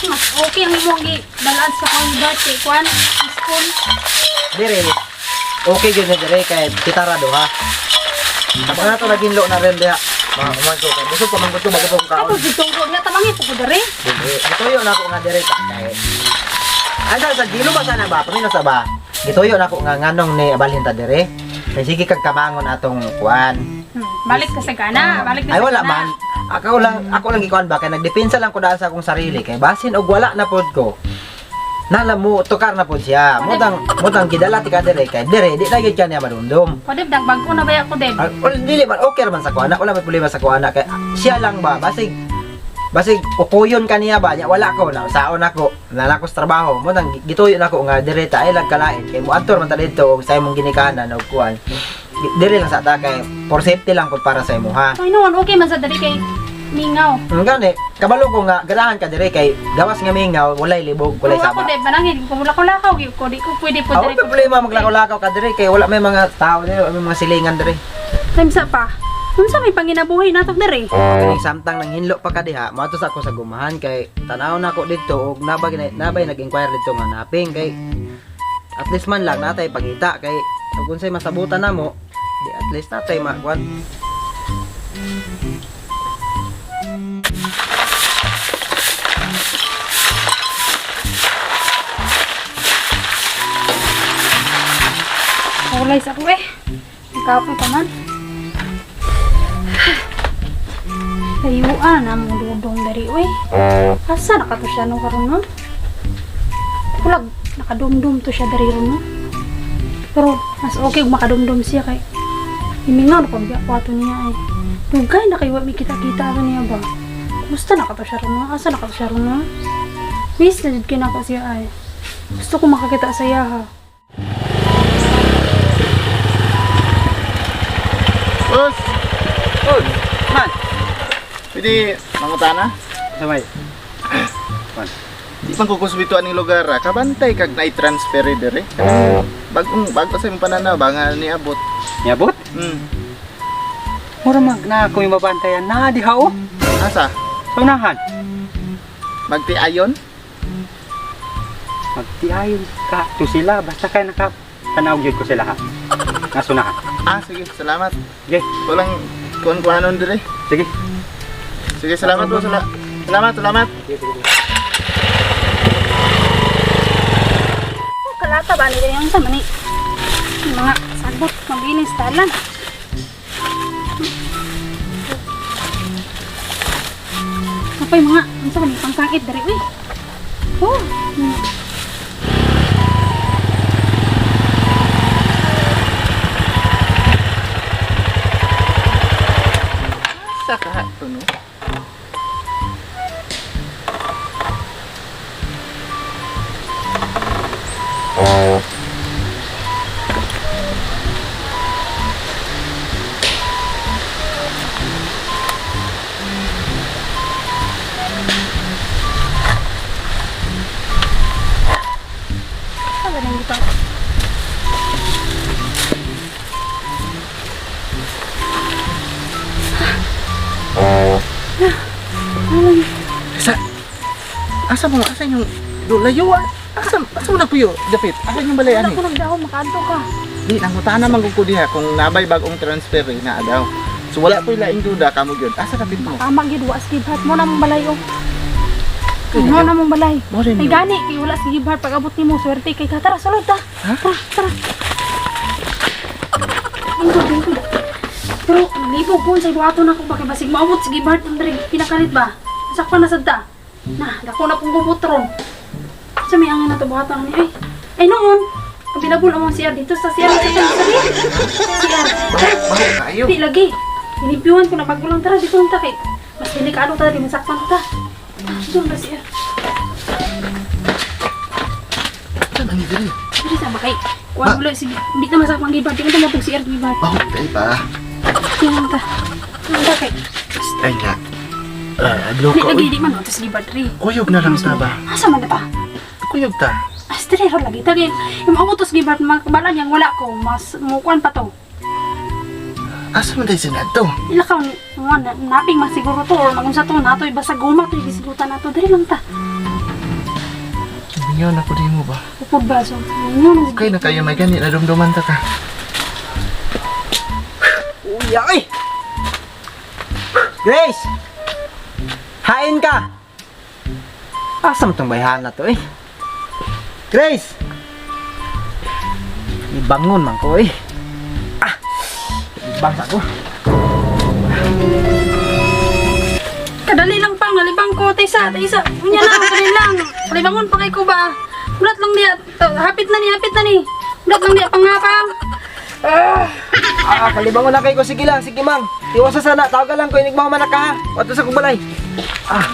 Mas okay ang imong gidalaan sa kong dati kuan school. Dire, okay gyud na dire kay kitara duha. Tapos na to naginlo na rin diha. Mga kuman ko kay busog pa man ko to bago pa kong kaon. Tapos gitungkol na tabangi po ko diri. Dire, gituyo na ako nga dire ta kay. Asa sa gilo ba sana ba? Pamino sa ba? Gituyo na ako nga nganong ni abalhin ta dire. Kay sige kag kamangon atong kuan. Balik ka sa gana, balik ka Ay sa wala gana. man. Ako lang gikuan ba kay nagdepensa lang ko daan sa akong sarili kay basin og wala na pod ko. Nala mo tukar na pod siya. Mutang gidala ti ka dire kay dire di na gyud ka niya madumdum. Ko deb dagbag ko na ba ako deb. Ah, well, dili man okay man sa kuana, wala may problema sa kuana kay siya lang ba basig basig ukuyon kaniya ba nya wala ko na saon ako nala ko sa trabaho mo nang gituyo nako nga dire ta ay lang kalain kay moadto man ta didto og sa imong ginikanan og kuan dire lang sa ta kay for safety lang pud para sa imo ha. Ay noon okay man sa diri kay mingaw. Ang gani kabalo ko nga ganahan ka dire kay gawas nga mingaw walay libog walay Pero ako saba. deb manangin ko mula ko lakaw gyud ko di ko pwede po Ako diri. problema maglakaw-lakaw ka dire kay wala may mga tao dire, wala may mga silingan dire. Time sa pa. Unsa may panginabuhi nato diri? Kaning samtang nang hinlo pa ka diha, moadto sa ako sa gumahan kay tanaw na ako didto og nabay nabay nag-inquire didto nga naping kay at least man lang natay pangita kay ug unsay masabutan namo di at least natay makuan. Kulay sa ako eh. Nagkapoy pa man. Layuan among dudong dari oy. Asa na ka to siya nung karon no? Kulag nakadumdum to siya dari ron no. Pero mas okay kung makadumdum siya kay himingaw na pag ato niya ay. Dugay na kay wa mi kita-kita ato niya ba. Kumusta na ka to siya ron no? Asa na ka to siya ron no? Miss na jud kay nako siya ay. Gusto ko makakita sa iya ha. Boss, Oh, man. pwede mangutana? Samay. Di man ko kusbito aning lugar ah. Kabantay kag na-transfer dire. Bagong bago sa imong pananaw ba nga niabot. Niabot? Hmm. Mura mag na ako yung mabantayan na diha oh. Asa? Sa unahan. Magtiayon? Magtiayon ka to sila basta kay naka tanaw gyud ko sila ha. Nasunahan. Ah, sige, salamat. Sige, Walang kuan-kuanon dire. sige. Sige, salamat po. Salamat, salamat. Sige, sige. Kalata ba nila yung sa mani? Yung mga sagot, mabinis talan. Napay mga, ano sa mani, pangkangit dari, uy. Oh. Asa ka to no? Sa ba nang ito? Asa? Asa mo? Asa yung do layo ah? Asa asa mo nagpuyo? Dapit. Asa yung balay Wala ani? ko nagdaho, makaadto ka. Di nangutana man ko diha kung nabay bagong transfer eh, na daw. So wala ko laing duda kamo gyud. Asa kapit mo? Tama gyud, wa sa gibhat mo na mong balay, oh. Mo na mong balay. Mo rin Ay yun. gani, kay wala sa gibhat pag abot nimo swerte kay ka. Tara, sulod ta. Ha? Tara, tara. Lingkod, lingkod. Pero libog ko sa ibuhaton ako ba kay basig maabot sa gibhat ang diri pinakalit ba? Sakpan na sad ta. Na, dako na pong gubot ron. Sa may angin na to buhaton ni ay. Ay noon, available among CR dito sa CR sa sa CR. Baho kayo. Di lagi. Inibyuhan ko na bago lang tara dito lang ta kay mas delikado ta di masakpan ta. Dito na CR. Asa man ni diri? Dili sa bakay. Kuan ulo sige. Hindi ta masakpan gibat. Di ko ta CR gibat. Baho kayo ba? Tingnan ta. Tingnan ta kay. Ay nga. Ah, adlo Di ka. lagi Uy, di man otos gibat ri. kuyog na lang ta ba? Asa man na ta? Kuyog ta. Astre ro lagi ta kay. Yung maabot gibat mga niyang wala ko mas mukuan pa to. Asa man tayo sinadto? Ila ka nga naping masiguro to or magunsa to nato basta guma to gisigutan nato diri lang ta. Mingaw na ko nimo ba. Upod ba so? Ingon. Okay na kayo may gani nadumduman ta ka. Uya, ay! Grace! Hain ka! Asa mo tong bayhan na to eh? Grace! Ibangon man ko eh. Ah! Ibang sa ko. Kadali lang pang nalibang ko taysa, taysa. Unya lang, kadali lang. Kalibangon pa kay ko ba? Mulat lang diya. Hapit na ni, hapit na ni. Mulat lang diya pangapang. Ah, kalibangon na kay ko. Sige lang, sige mang. Tiwasa sana. Tawagan lang ko. Inigmaw man na ka ha. Wato sa kubalay. Ah.